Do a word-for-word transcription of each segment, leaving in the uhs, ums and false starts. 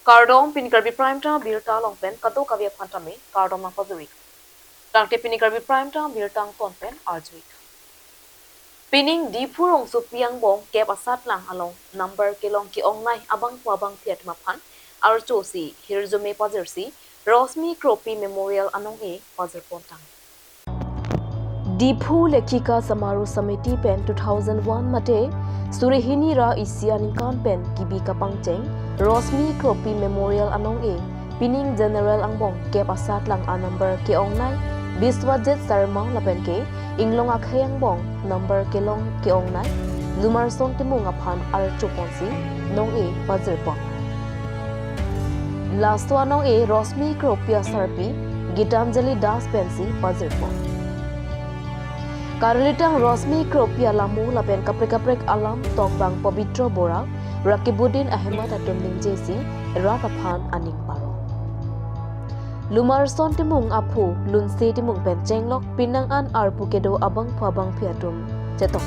Kardom, pini Karbi Prime Time birta along pen kadokave aphan tame kardom nangpajir-ik. Tangte pini Karbi Prime Time birta angton pen arju-ik. Pining Diphu rongsopi angbong kep asatlang along number kelong ke-ongnei abangphu abangphi atum aphan archo si hirjume pajirsi Rosmi Kropi Memorial anong-e pajirpon tang. Diphu Lekhika Samaroh Samiti pen two thousand one mate suri hini ra isi aningkan pen kibi kapangcheng Rosmi Kropi Memorial anong-e pining General angbong kep asatlang a number ke-ongnei Biswajit Sarma lapen ke inglong akhei angbong number kelong ke-ongnei Lumarson Timung aphan archoponsi nong-e pajirpon. Laso anong-e Rosmi Kropi asarpi Gitanjali Das pensi pajirpon. Karulitang Rosmi Kropi alamo lapen kaprek kaprek alam tokbang Pabitra Bora, Rakibuddin Ahmed atum ningjesi rat aphan aning paro. Lumarson Timung aphu Lunse Timung pen chenglok pinang an arpu kedo abangphu abangphi atum chetong.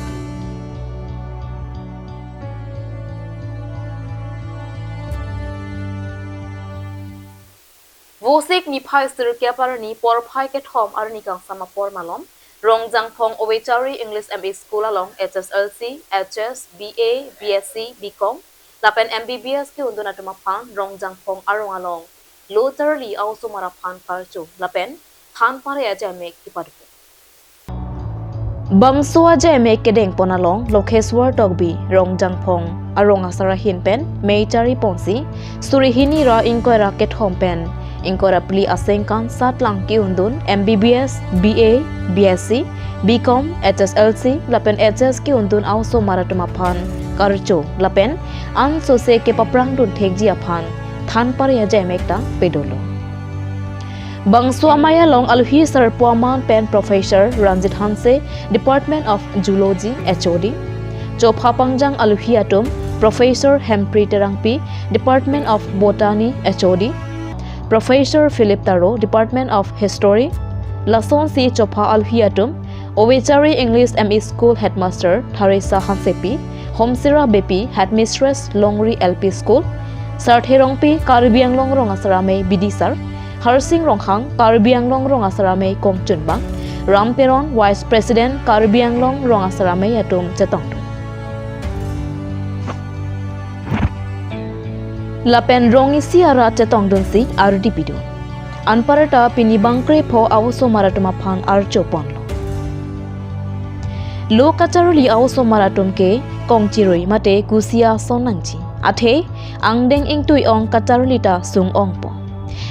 Vosik niphai sirkep arni porphai kethom arni kangsam apor malom Rongjangphong Ovechari English M E School along H S L C, H S, B A, B S C, B Com lapen M B B S ke-undun atum aphan Rongjangphong arong along lo charli a-osomar aphan karcho lapen than pare ajaimek kipado. Bangso ajaimek kedengpon along Lokheswar Tokbi Rongjangphong arong asar ahin pen mei chariponsi suri hini ra ingkoi ra kethom pen ingkoi ra phli asengkan satlang ke-undun M B B S, B A, B S C, B Com, H S L C lapen H S ke-undun a-osomar atum aphan karcho lapen ansose kepaprang dun thekji aphan than pare ajaimek ta pedolo. Bangso amei along alohi sarpo aman pen Professor Ranjit Hanse, Department of Zoology, H O D, chopha pangjang alohi atum Professor Hempri Terangpi, Department of Botany, H O D, Professor Philip Taro, Department of History, lasonsi chopha alohi atum Ovechari English M E School Headmaster Tharisa Hansepi, Homsira Beypi, Headmistress Longri L P School, Sarthe Rongpi, Karbi Anglong Rong Asar Amei Bidisar, Harsing Ronghang, Karbi Anglong Rong Asar Amei Kongchunbang, Ram Teron, Vice President Karbi Anglong Rong Asar Amei atum chetongdun. Lapen rong isi arat chetongdunsi ardi pidun. Anparta pini bangkrepho a-osomar atum aphan archoponlo. Lo kacharli a-osomar atum ke kongchirui mate kusia son nangji. Athe angdeng ingtui ong kacharli ta sung ongpo.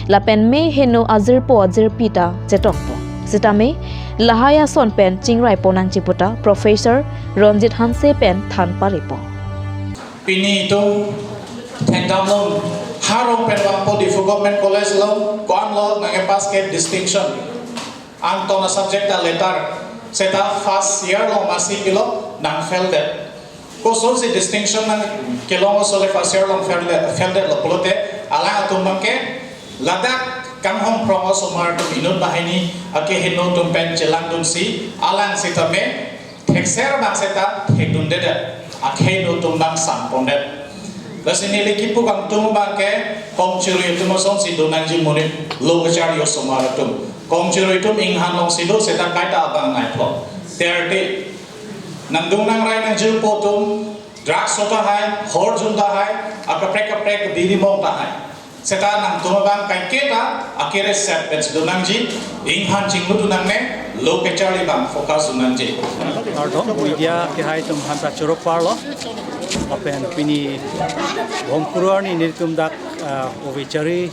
Lapen me heno ajirpo ajirpi ta chetongpo. Sitame lahai ason pen chingraipon nangji puta Professor Ranjit Hanse pen than parepo. Pini itum thengdamlong harong pen vangpo Diphu Government College along ko-an lo nangkepass ke distinction. Angton a-subject ta letter. Seta first year along masi pilo nang fail det. Kosonsi distinction nangkelong osole first year along fail det, fail detlo pulote alang atum abangke ladak kanghong phrong osomar atum inut banghini akeheno atum pen chelangdunsi alang sitame thekser abang seta thekdundedet, akhei atum abang sangpondet. Lasi neli kipu kangtung abangke kongchirui atum asonsi do nangji monit lo kacharli osomar atum. Kongchirui atum inghan alongsi do seta kaita abang naipho. Terte nangdung nangrai nangjirpo atum drugs o tahai, horjun tahai, akaprek kaprek biri mong tahai. Seta nangtum abang kaiketa akere set pen sido nangji, inghan chinglu tu nangne, lo kacharli abang focus tu nangji. Kardom, media kehai atum aphan ta choro parlo. Lapen pini bom kuror ni nelitum dak, ah, Ovechari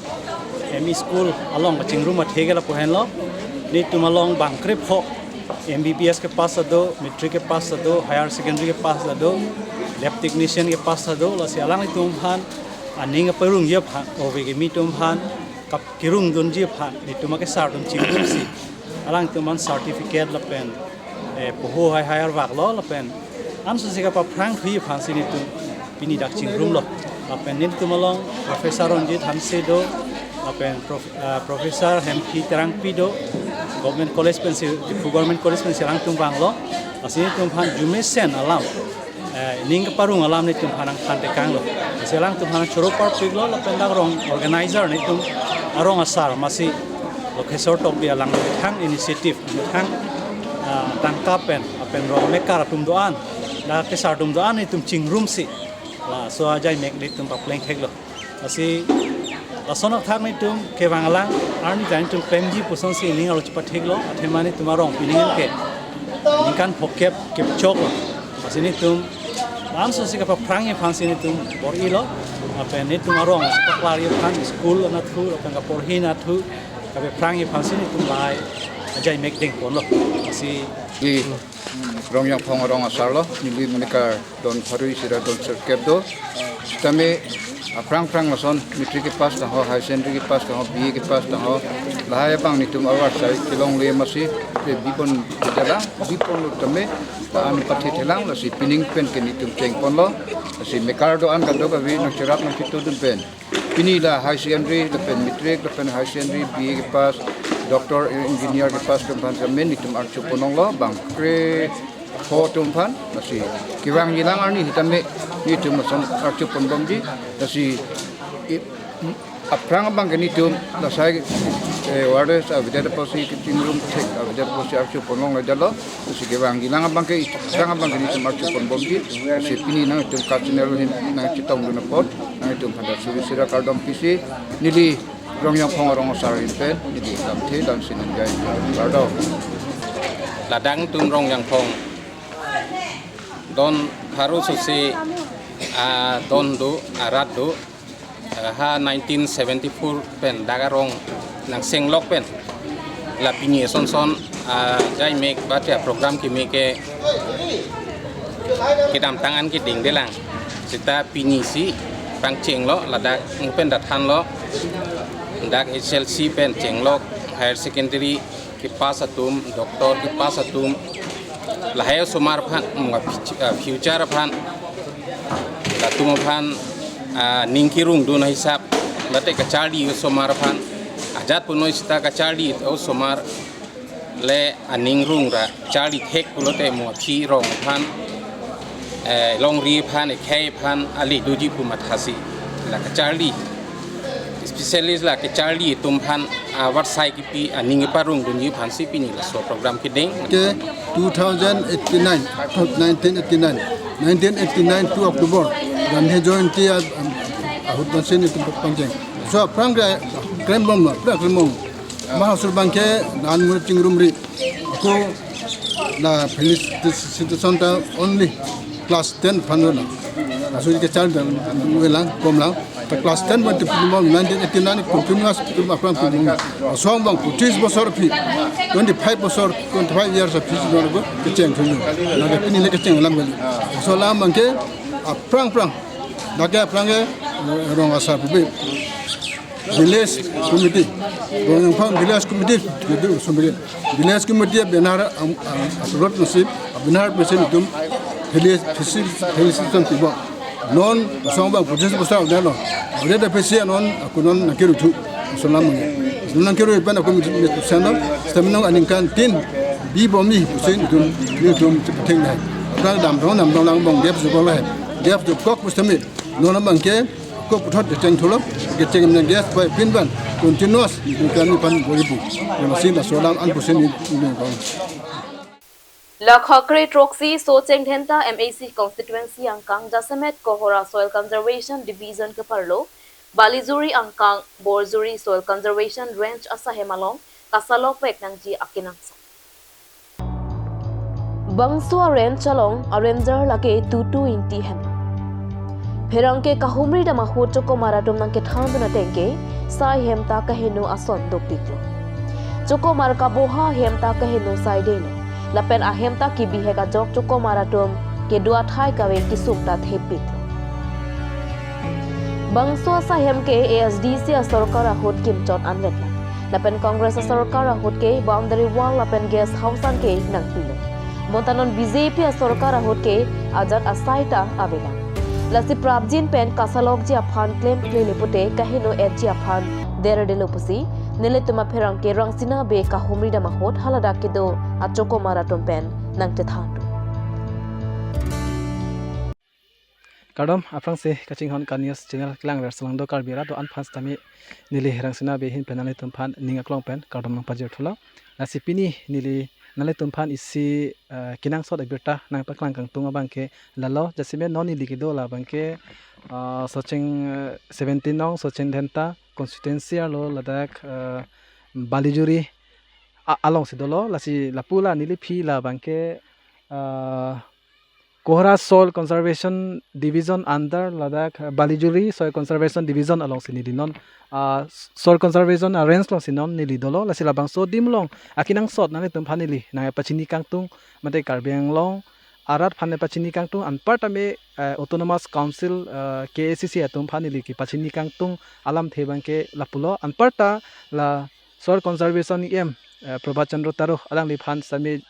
M E School along kachingrum atheke lapu henlo. Nelitum along bangkrepho M B B S kepass ta do, matric kepass ta do, higher secondary kepass ta do, lab technician kepass ta do, lasi alanglitum aphan aning kaparungji aphan, ove kimi atum aphan kap kirungdunji aphan, nelitum akesar atum chingrumsi alangtum aphan certificate lapen, eh, poho hai hai arvaklo lapen ansose kapaphrang thuji aphansi nelitum pini dak chingrumlo. Lapen nelitum along Professor Ranjit Hanse do, lapen Prof-, ah, Professor Hempri Terangpi do, Government College pensi, Diphu Government College pensi alangtum vanglo. Lasi nelitum aphan arjumesen alam Eh, ning keparong alam netum aphan nangthan tekanglo. Lasi alangtum aphan choro parpiklo lapen dak rong organizer netum arong asar masi Lokheswar Tokbi alangli methang initiative, methang, ah, tangka pen, lapen rong mekar atum do-an, dak kesar atum do-an netum chingrumsi laso ajaimek netum papleng theklo. Lasi lason athak netum kevang alang arni ta netum klemji pusonsi ning arlo chepatheklo, athema netum arong pining ke ningkan phokep kepchoklo. Lasi netum lam sosi kapaphrangji aphansi netum bor-ilo, lapen netum arong si paklarji aphan, school anatthu lapen kaporhi anatthu kapaphrangji aphansi netum lahai ajaimek dengponlo. Lasi Di Rongyangphong arong asarlo, neli mekar don pharo isi ra don sirkep do. Sitame aphrang phrang lason matric kepass tangho, higher secondary kepass tangho, B A kepass tangho, lahai abang netum avarsai kelongle masi, pe bipon kedala, biponlo tame, ta an pathe thelang, lasi pining pen ke netum chengponlo, lasi mekar do-an kadokave nangcherap nangchitudun pen. Pini la higher secondary, lapen matric, lapen higher secondary, B A kepass, doctor, engineer kepass atum aphan jamin netum archupon longlo, bang krepho atum aphan, lasi kevangji alang arni sitame netum lason archupon bomji, lasi i-, aphrang abang ke netum, lasai, eh, awareness avedet apotsi kachingrum thek avedet apotsi archupon longledetlo, lasi kevangji alang abang ke, aphrang abang ke netum archupon bomji, lasi pini nangtum cultural ahin nangchetongdun apot, nangtum aphan ta suri sira kardom pisi, neli Rongyangphong arong asar ahin pen, neli lamthe damsi nangjai kardom. Ladak netum Rongyangphong don pharo sosi, ah, don do, arat do, ah, ha nineteen seventy-four pen dak arong nangsenglok pen la pini asonson, ah, ajaimek ba te program keme ke kedamtang an kedengdelang. Sita pini si pangchenglo, ladak mo pen dathanlo, dak H S L C pen chenglok, higher secondary kepass atum, doctor kepass atum, lahai osomar aphan, mm, ah, future aphan, latum aphan, ah, ning kerungdun ahisap, mate kacharli osomar aphan, ajat punoi sita kacharli osomar le aning rung ra charli thek pulote mo aphi rong aphan, eh, longri aphan, ekhei aphan, ale doji pu mathasi la kacharli, especially la kacharli atum aphan, ah, avarsai kipi aning keparongdunji aphansi pini laso program kedeng. Ke two thousand eighty-nine, nineteen eighty-nine, nineteen eighty-nine two October, Gandhi Jayanti a-, a-, ahut pensi netum pangcheng. So, aphrang ke klembom lo, aphrang klembom. Mahasur abang ke nan ngur chingrumri. Ako la felicitation ta only class ten aphan lo. Laso kechal dan welang, komlang. Ta class ten pen tepilmo nineteen eighty-nine continuous tum aphrang tum. Asong abang pachis bosor aphi, twenty-five bosor, twenty-five years aphi si nor ko kecheng thulu. Lake pini le kecheng alam kali. So alam abang ke aphrang aphrang. Lake aphrang ke rong asar pupe. Village Committee, Rongyangphong Village Committee, itu sumber. Village Committee benar am, am, upload nasib, benar pesen itum village visi, village system tibo. Non asong abang pachis bosor dah lo. Ore da pesi non aku non nangkeruthu. Selam nangkeru pen aku mit mit sando. Stem non aningkan tin bi bomi pesen itum, itum cipeteng dah. Pradam dong nam dong lang bong gap jukok lah. Gap jukok pesen mit. Non abang ke ko puthot kecheng thulo, kecheng menang gas bai pin ban continuous ni kan ni pan boribu. Yang masih la solam an pusen ni ni kong. La khakre throksi Socheng Dhenta M A C constituency angkang jasemet Kohora Soil Conservation Division keparlo Balijuri angkang Borjuri Soil Conservation Range asahem along kasalok vek nangji akenangsot. Bangso a-range along a-ranger lake Tutu Ingti hem. Pherangke kahumri dam ahut chokomar atum nangkethan dun ateng ke sai hem ta kaheno ason dopiklo. Chokomar kaboha hem ta kaheno saidelo. Lapen ahem ta kibihek ajok chokomar atum kedo athai kave kisum ta thepiklo. Bangso asahem ke A S D C asorkar ahut kimchot anvetlang. Lapen Congress asorkar ahut ke boundary wall lapen guest house an ke nangpilo. Mo ta non B J P asorkar ahut ke ajat asai ta avelang. Lasi prapjin pen kasalokji aphan klemklele pute kaheno etji aphan derdelo pusi nelitum apherangke Rangsina Bey kahumri dam ahut haladak kedo achokomar atum pen nangchethan dun. Kardom, aphrangsi kachinghon ka news channel kelang rer selang do Karbi arat do-an aphan sitame neli Rangsina Bey ahin pen nanglitum aphan ning aklong pen kardom nangpajir thulo. Lasi pini neli nanglitum aphan isi, eh, kenangsot abirta nangpaklang kangtung abangke lalo, jasemet non neli kedo labangke, eh, Socheng, eh, seventeen nong Socheng Dhenta constituency arlo ladak, eh, Balijuri a-, alongsi dolo, lasi lapu la neli aphi labangke, eh, Kohora Soil Conservation Division under ladak, eh, Balijuri Soil Conservation Division alongsi neli non, ah, Soil Conservation, ah, Range alongsi non neli dolo, lasi labangso adim along akenangsot nanglitum aphan neli nangpachini kangtung, mate Karbi Anglong arat aphan pachini kangtung, anparta me, eh, Autonomous Council, eh, K A C C atum aphan neli kepachini kangtung alamthe abangke lapulo, anparta la Soil Conservation E M, eh, Prabhat Chandra Taro alangliphan sitame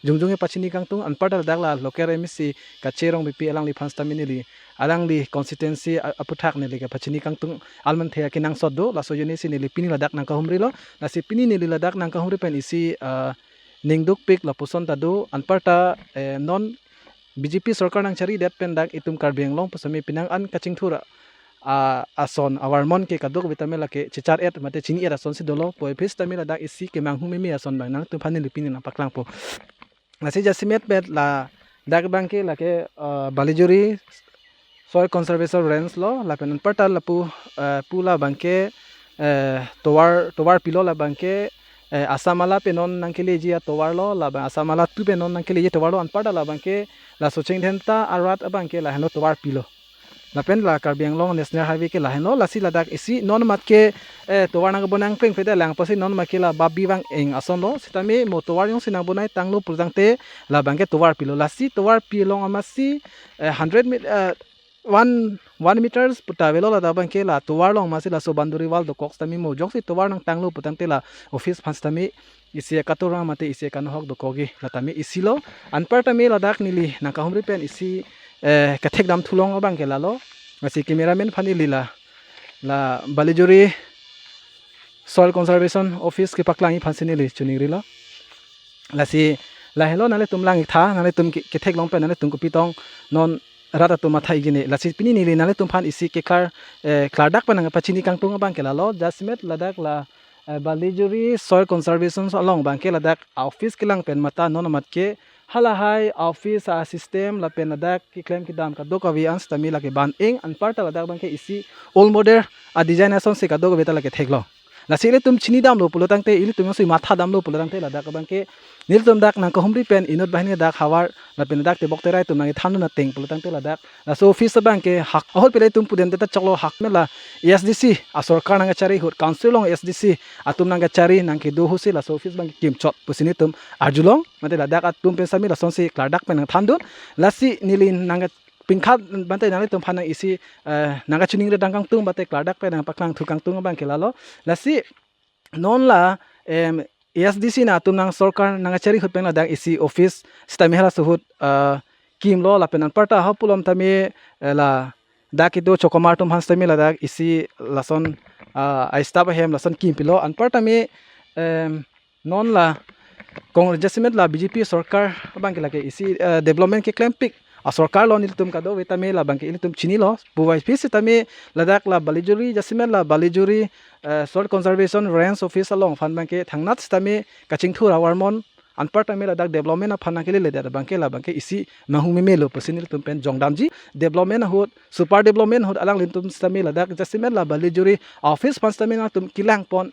jongjong pachini kangtung, anparta ladak la local M A C Kache Rongpipi alangliphan sitame neli alangli constituency a-, aputhak neli kepachini kangtung alamthe akenangsot do, laso ajoinesi neli pini ladak nangkahumrilo, lasi pini neli ladak nangkahumri pen isi, eh, ningdukpik lapuson ta do, anparta, eh, non B J P sorkar nangcharidet pen dak itum Karbi Anglong pusitame penang an kachingthur a, ason avarmon ke kadokave tame lake chechar-et mate chini-et asonsi dolo, puvoiphit sitame ladak isi kemanghumeme ason abang nangtum aphan neli pini nangpaklangpo. Lasi jasemet pen ladak abangke lake, eh, Balijuri Soil Conservation Range lo, lapen anparta lapu, eh, pu labangke, eh, tovar, tovar pilo labangke, eh, Assam Mala pen non nangkeleji atovar lo, labang Assam Mala two pen non nangkeleji tovar lo, anparta labangke la Socheng Dhenta arat abangke lahenlo tovar pilo. Lapen la Karbi Anglong National Highway ke lahenlo, lasi ladak isi non matke, eh, tovar nangbonai angpreng pede lang apotsi non matke la babi vang eng ason lo, sitame mo tovar jongsi nangbonai tanglo pulotangte labangke tovar pilo, lasi tovar pi along amatsi, eh, hundred mit-, eh, one, one meters puta avelo, ladak abangke la tovar along amatsi laso boundary wall dokok sitame mo jongsi tovar nangtanglo pulotangte la office aphan sitame isi akatorang mate isi akanohok dokokji, la tame isi lo. Anparta me ladak neli nangkahumri pen isi, eh, kethekdam thulong abangke lalo. Lasi cameraman aphan neli la, la Balijuri Soil Conservation Office kepaklangji aphansi neli choningrilo. Lasi lahelo, nanglitum lang-iktha, nanglitum ke-, ketheklong pen nanglitum kopi tong non rat atum matha-ikji ne. Lasi pini neli nanglitum aphan isi keklar, eh, klardak pen nangpachini kangtung abangke lalo, jasemet ladak la, eh, Balijuri Soil Conservation along abangke ladak office kelang pen matha non matke halahai office a-system lapen ladak keklem kedam kadokave an sitame lake ban eng, anparta ladak abangke isi old model a-design asonsi kadokave ta lake theklong. Lasi ilitum chinidamlo pulotangte, ilitum jongsi mathadamlo pulotangte ladak abangke nelitum dak nangkahumri pen inut banghini dak havar lapen dak tebok terai atum nangthandun ateng pulotangte ladak laso office abangke hak ahut pele itum pudente ta choklo, hak me la A S D C asorkar nangkachari ahut, council along A S D C atum nangkachari nangkedo ahutsi laso office abangke kimchot pusi nelitum arjulong, mate ladak atum pen sitame lasonsi klardak pen nangthandun. Lasi neli nangka pingkhat bante nanglitum aphan nang isi, eh, nangkachiningri dang kangtung bante klardak pen nangpaklang thu kangtung abangke lalo. Lasi non la, em, A S D C na atum nang sorkar nangkachari ahut pen ladak isi office sitame halaso ahut, eh, kimlo lapen anparta ahok pulom tame, eh, ladak kedo chokomar atum aphan sitame ladak isi lason, ah, a-staff ahem lason kimpilo, anparta me, em, non la Congress jasemet la B J P sorkar abangke lake isi, eh, development keklempik asorkar lo, nelitum kadokave tame labangke ilitum chinilo, puvoiphit sitame ladak la Balijuri jasemet la Balijuri, eh, Soil Conservation Range Office along aphan abangke thangnat sitame kachingthur avarmon anparta me ladak development aphan nangkelele det abangke labangke isi manghumemelo pusi nelitum pen jongdamji. Development ahut, super development ahut alanglitum sitame ladak jasemet la Balijuri office aphan sitame nangtum kelangpon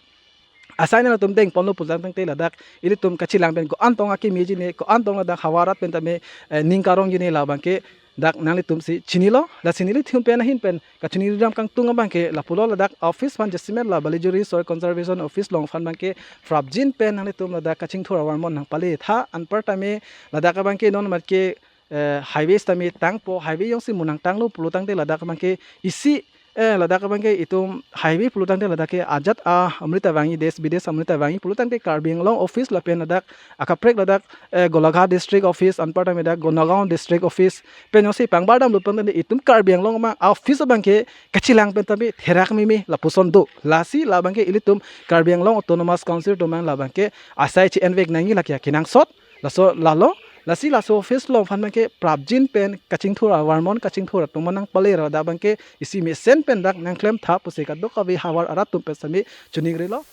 asai nangtum dengponlo pulotangte ladak ilitum kachelang pen ko-an tong akemejine, ko-an tong ladak havar arat pen tame, eh, ning karongji ne labangke dak nanglitumsi chinilo. Lasi neli thum pen ahin pen kachinidam kangtung abangke lapulo, ladak office aphan jasemet la Balijuri Soil Conservation Office along aphan abangke prapjin pen nanglitum ladak kachingthur avarmon nangpaletha, anparta me ladak abangke non matke, eh, highway sitame tangpo, highway jongsi mo nangtanglo pulotangte ladak abangke isi, eh, ladak abangke itum highway pulotangte ladak ke ajat a-amrit avangji, desh bidesh amrit avangji pulotangte Karbi Anglong office lapen ladak akaprek ladak, eh, Golaghat District Office anparta me dak Nagaon District Office pen jongsi pangbardamlo pulotangte itum Karbi Anglong amang office abangke kachelang pen tame therak meme lapuson do. Lasi labangke ilitum Karbi Anglong Autonomous Council atum mang labangke asai che-envek nangji lake akenangsot. Laso lalo, Lasi laso office along aphan abangke prapjin pen kachingthur, avarmon kachingthur atum nangpale ra dak abangke isi mesen pen dak nangklem tha pusi kadokave havar arat atum pen sami chiningrilo.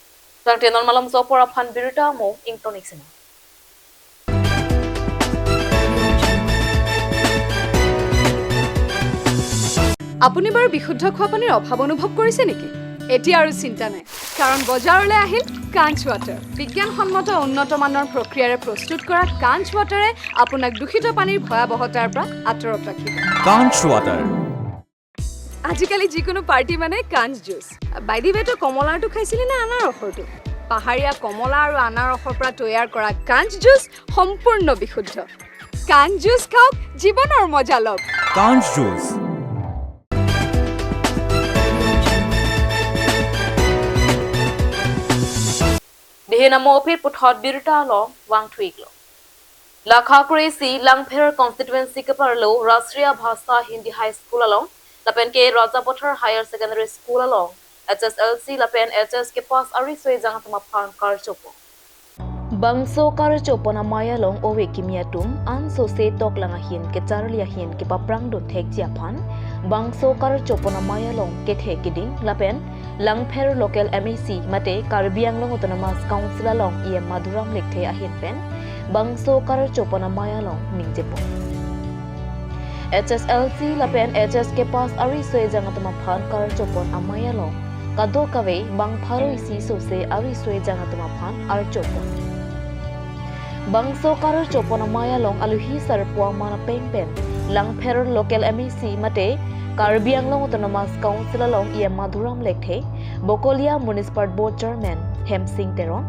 Tangte non malomso apor aphan birta mo ingtonik sina. আপুনি বাৰু বিশুদ্ধ খোৱা পানীৰ অভাৱ অনুভৱ কৰিছে নেকি? এতিয়া আৰু চিন্তা নাই, কাৰণ বজাৰলৈ আহিল কাঞ্চ ৱাটাৰ। বিজ্ঞানসন্মত উন্নত মানৰ প্ৰক্ৰিয়াৰে প্ৰস্তুত কৰা কাঞ্চ ৱাটাৰে আপোনাক দূষিত পানীৰ ভয়াৱহতাৰ পৰা আঁতৰত ৰাখিব। কাঞ্চ ৱাটাৰ। আজিকালি যিকোনো পাৰ্টি মানে কাঞ্চ জুচ। বাইদেৱেতো কমলাৰটো খাইছিলি নে আনাৰসৰটো? পাহাৰীয়া কমলা আৰু আনাৰসৰ পৰা তৈয়াৰ কৰা কাঞ্চ জুচ সম্পূৰ্ণ বিশুদ্ধ। কাঞ্চ জুচ খাওক, জীৱনৰ মজা লওক। কাঞ্চ juice. Dehin amo aphi puthot birta along vangthuiklo. Lakha kre-isi Langpher constituency keparlo Rashtriya Bhasa Hindi High School along lapen ke Rajapathar Higher Secondary School along H S L C lapen H S kepass ari soi jang atum aphan karchopo. Bangso karchopon amei along ove kimi atum ansose toklang ahin kecharli ahin kepaprang dun thekji aphan bangso karchopon amei along kethe kiding lapen Langpher local M A C mate Karbi Anglong Autonomous Council along E M Madhuram Lekthe ahin pen bangso karchopon amei along ningjepon. H S L C lapen H S kepass ari soi jang atum aphan karchopon amei along kadokave bang pharo isi sose ari soi jang atum aphan archopon. Bangso karchopon amei along aluhi sarpo aman apeng pen Langpher local M A C mate Karbi Anglong Autonomous Council along E M Madhuram Lekthe, Bokolia Municipal Board Chairman Hemsing Teron,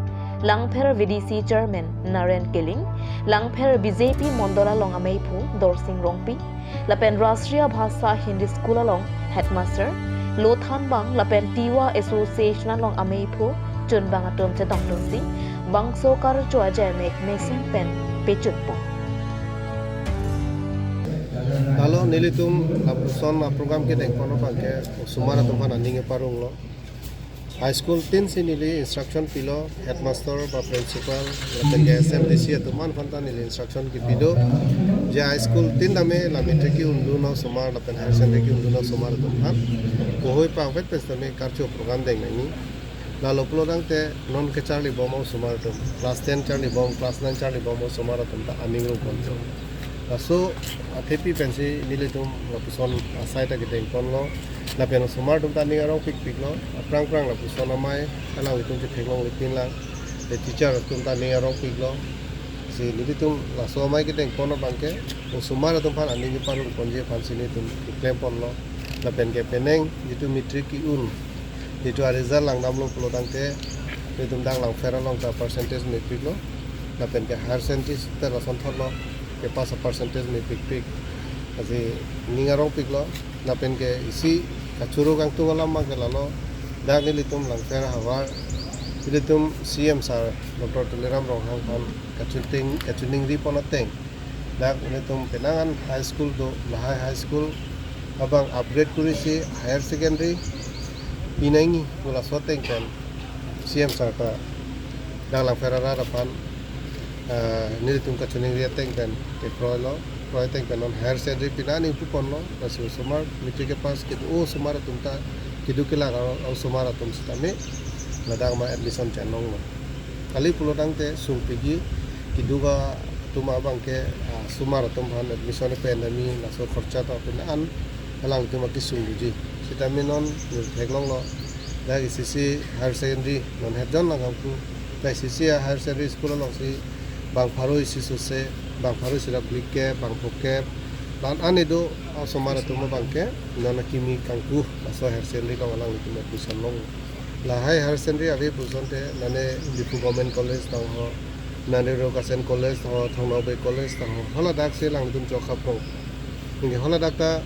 Langpher V D C Chairman Naren Killing, Langpher B J P Mondol along ameiphu Dorsing Rongpi, lapen Rashtriya Bhasa Hindi School along Headmaster Lothan Bang lapen Tiwa Association along ameiphu Chunbang atum chetongdunsi bangso karcho ajai mek mesen pen pechunpo. Lalo nelitum lapuson a-program kedengpon abangke osomar atum aphan aning keparonglo. High school tin si neli instruction pilo, headmaster ba principal, lapen ke S M D C atum aphan ta neli instruction kipi do. Je high school tin tame la matric ke-undun osomar lapen higher secondary ke-undun osomar atum aphan kohoi pangpet pen tame karcho program deng nangji. Lalo pulo tangte non kecharli bom osomar atum, class ten charli bom, class nine charli bom osomar atum ta aning rongponlo. Laso athepi pensi nelitum lapuson asai ta kedengponlo. Lapen osomar atum ta aning arongpikpiklo. Aphrang phrang lapuson amei alanglitum chetheklongle pinlang. Te teacher atum ta aning arongpiklo. Si nelitum laso amei kedengpon abangke osomar atum aphan aning keparongponji aphansi nelitum keklemponlo. Lapen ke penang jitu matric ke-un, jitu a-result langdamlo pulo tangte nelitum dak Langpher along ta percentage mepiklo. Lapen ke higher secondary ta lason thotlo, kepass a-percentage mepikpik. Lasi ning arongpiklo. Lapen ke isi kachoro kangtung alam abangke lalo, dak nelitum Langpher havar, nelitum C M sir Doctor Tuliram Ronghang aphan kachuting, kachoningri pon ateng, dak nelitum penang an high school do, lahai high school abang upgrade korisi higher secondary pinangji pu laso ateng pen C M sir ta dak Langpher arat aphan, ah, nelitum kachoningri ateng pen kekroilo, kroi ateng pen non higher secondary pina aning puponlo, lasi osomar matric kepass kedo osomar atum ta, kedo kelak a-, osomar atum sitame ladak ma admission chenlonglo. Kali pulo tangte sungpikji, kedo atum abangke, ah, osomar atum aphan admission pen ami laso khorcha ta pina an alangtum akesung doji. Sitame non neli theklonglo, dak isi isi higher secondary non hetjon lang kangpu. Dak isi isi higher secondary school alongsi bang pharo isi sose, bang pharo isi ra phlikep, bang phokep, la-an ane do osomar atum abangke non akimi kangpu laso higher secondary along alanglitum admission long. Lahai higher secondary ave pu asonte nane Diphu Government College tang ho, nane Rokasen College tang ho, Thongnaobei College tang ho, haladak si alangtum chokhap long. Anke haladak ta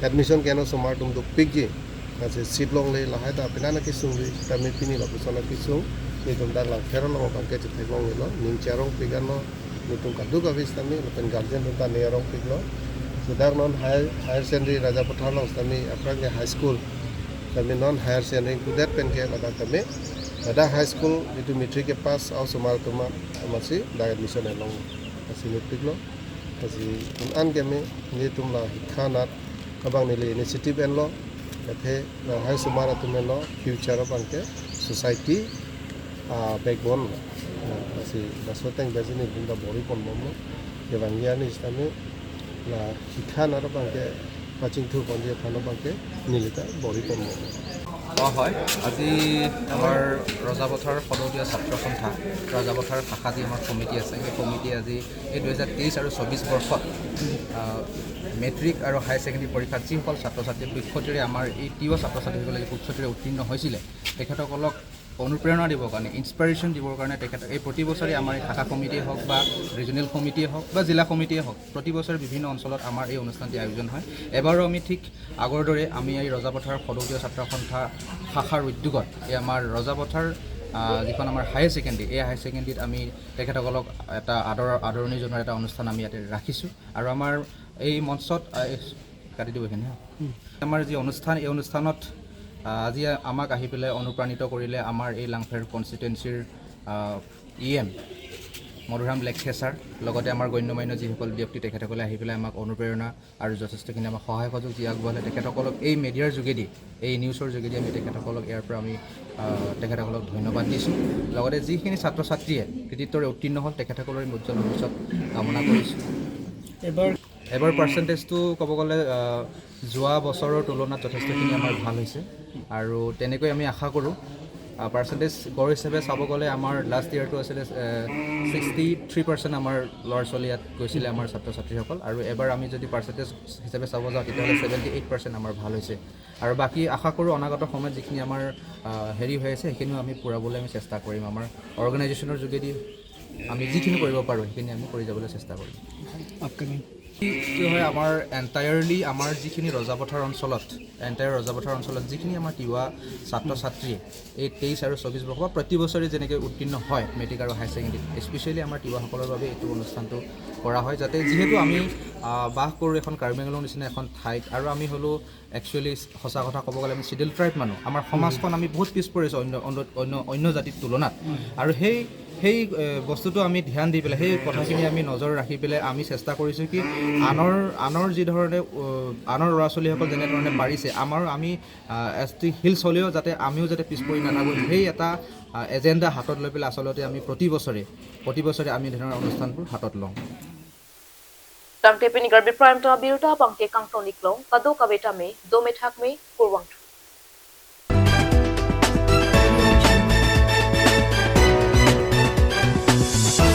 admission ke-en osomar atum dopikji. Lasi seat longle, lahai ta pina na kesung di, sitame pini lapuson akesung, nelitum dak Langpher along abangke chetheklonglelo, ning che-arongpik anlo, nelitum kadokave sitame, lapen guardian atum ta ning arongpiklo. So dak non higher, higher secondary Rajapathar along sitame, aphrang ke high school, sitame non higher secondary kudet pen ke ladak tame, ladak high school, jitu matric kepass a-osomar atum amatsi dak admission enlong. Nipiklo, lasi un-an keme nelitum la hikha anat abang neli initiative enlo, athe la hai sumar atum enlo future abang ke society a backbone lo. Lasi laso ateng besi nelitum ta bor-i ponbomlo. Kevangji arni sitame la hikha anat abang ke pachingthur ponji aphan abang ke neli ta bor-i ponbomlo. অ, হয়, আজি আমাৰ ৰজাপথাৰ সদৌ তিৱা ছাত্ৰ সন্থা, ৰজাপথাৰ শাখা যি আমাৰ কমিটি আছে, সেই কমিটিয়ে আজি এই দুহেজাৰ তেইছ আৰু চৌবিছ বৰ্ষত, আহ, মেট্ৰিক আৰু হায়াৰ ছেকেণ্ডেৰী পৰীক্ষাত যিসকল ছাত্ৰ ছাত্ৰী সুখ্যাতিৰে আমাৰ এই তিৱা ছাত্ৰ ছাত্ৰীসকলে সুখ্যাতিৰে উত্তীৰ্ণ হৈছিলে, তেখেতসকলক অনুপ্ৰেৰণা দিবৰ কাৰণে, ইনস্পিৰেশ্যন দিবৰ কাৰণে তেখেত এই প্ৰতি বছৰে আমাৰ এই শাখা কমিটিয়ে হওক বা ৰিজনেল কমিটিয়ে হওক বা জিলা কমিটিয়ে হওক, প্ৰতি বছৰে বিভিন্ন অঞ্চলত আমাৰ এই অনুষ্ঠানটি আয়োজন হয়। এবাৰো আমি ঠিক আগৰ দৰে আমি এই ৰজাপথাৰ সদৌ তিৱা ছাত্ৰ সন্থা শাখাৰ উদ্যোগত এই আমাৰ ৰজাপথাৰ, আহ, যিখন আমাৰ হায়াৰ ছেকেণ্ডেৰী, এই হায়াৰ ছেকেণ্ডেৰীত আমি তেখেতসকলক এটা আদৰ আদৰণি জনোৱাৰ এটা অনুষ্ঠান আমি ইয়াতে ৰাখিছোঁ। আৰু আমাৰ এই মঞ্চত, আহ, এই, কাটি দিব এইখিনি, হা। আমাৰ যি অনুষ্ঠান, এই অনুষ্ঠানত, আহ, আজি আমাক আহি পেলাই অনুপ্ৰাণিত কৰিলে আমাৰ এই লাংফেৰ কনষ্টিটুৱেঞ্চিৰ, আহ, ই এম মধুৰাম লেকথে ছাৰ, লগতে আমাৰ গণ্যমান্য যিসকল ব্যক্তি, তেখেতসকলে আহি পেলাই আমাক অনুপ্ৰেৰণা আৰু যথেষ্টখিনি আমাক সহায় সহযোগ যি আগবঢ়ালে, তেখেতসকলক এই মিডিয়াৰ যোগেদি, এই নিউজৰ যোগেদি আমি তেখেতসকলক ইয়াৰ পৰা আমি, আহ, তেখেতসকলক ধন্যবাদ দিছোঁ। লগতে যিখিনি ছাত্ৰ ছাত্ৰীয়ে কৃতিত্বৰে উত্তীৰ্ণ হ'ল, তেখেতসকলৰ উজ্জ্বল ভৱিষ্যত কামনা কৰিছোঁ। এবাৰ এবাৰ পাৰ্চেণ্টেজটো ক'ব গ'লে, আহ, যোৱা বছৰৰ তুলনাত যথেষ্টখিনি আমাৰ ভাল হৈছে আৰু তেনেকৈ আমি আশা কৰোঁ। আহ, পাৰ্চেণ্টেজ গড় হিচাপে চাব গ'লে আমাৰ লাষ্ট ইয়েৰটো আছিলে, আহ, ছিক্সটি থ্ৰী পাৰ্চেণ্ট আমাৰ ল'ৰা ছোৱালী ইয়াত গৈছিলে, আমাৰ ছাত্ৰ ছাত্ৰীসকল, আৰু এবাৰ আমি যদি পাৰ্চেণ্টেজ হিচাপে চাব যাওঁ, তেতিয়াহ'লে ছেভেণ্টি এইট পাৰ্চেণ্ট আমাৰ ভাল হৈছে। আৰু বাকী আশা কৰোঁ অনাগত সময়ত যিখিনি আমাৰ, আহ, হেৰি হৈ আছে, সেইখিনিও আমি পূৰাবলৈ আমি চেষ্টা কৰিম। আমাৰ অৰ্গেনাইজেশ্যনৰ যোগেদি আমি যিখিনি কৰিব পাৰোঁ, সেইখিনি আমি কৰি যাবলৈ চেষ্টা কৰিম। আপকামিং কি হয়, আমাৰ এণ্টায়াৰলি আমাৰ যিখিনি ৰজাপথাৰ অঞ্চলত, এণ্টায়াৰ ৰজাপথাৰ অঞ্চলত যিখিনি আমাৰ তিৱা ছাত্ৰ ছাত্ৰীয়ে এই তেইছ আৰু চৌবিছ বৰ্ষ বা প্ৰতি বছৰে যেনেকৈ উত্তীৰ্ণ হয় মেট্ৰিক আৰু হায়াৰ ছেকেণ্ডেৰী, স্পেচিয়েলি আমাৰ তিৱাসকলৰ বাবে এইটো অনুষ্ঠানটো কৰা হয়, যাতে যিহেতু আমি, আহ, বাস কৰোঁ এখন কাৰ্বি আংলং নিচিনা এখন ঠাইত, আৰু আমি হ'লো একচুৱেলি সঁচা কথা ক'ব গ'লে আমি শ্বিডিউল ট্ৰাইব মানুহ, আমাৰ সমাজখন আমি বহুত পিছ পৰি আছোঁ অন্য, অন্য, অন্য, অন্য জাতিৰ তুলনাত। আৰু সেই, সেই, এ, বস্তুটো আমি ধ্যান দি পেলাই, সেই কথাখিনি আমি নজৰ ৰাখি পেলাই আমি চেষ্টা কৰিছোঁ কি আনৰ, আনৰ যি ধৰণে, অ, আনৰ ল'ৰা ছোৱালীসকল যেনেধৰণে পাৰিছে, আমাৰ আমি, আ, এছ টি হিলছ হ'লেও যাতে আমিও যাতে পিছ পৰি নাথাকোঁ, সেই এটা, আ, এজেণ্ডা হাতত লৈ পেলাই আচলতে আমি প্ৰতি বছৰে, প্ৰতি বছৰে আমি এনেধৰণৰ অনুষ্ঠানবোৰ হাতত লওঁ। Tangte pini Karbi Prime Time abirta abangke kangton-iklong, kadokave tame dome thakme, kurvangthu.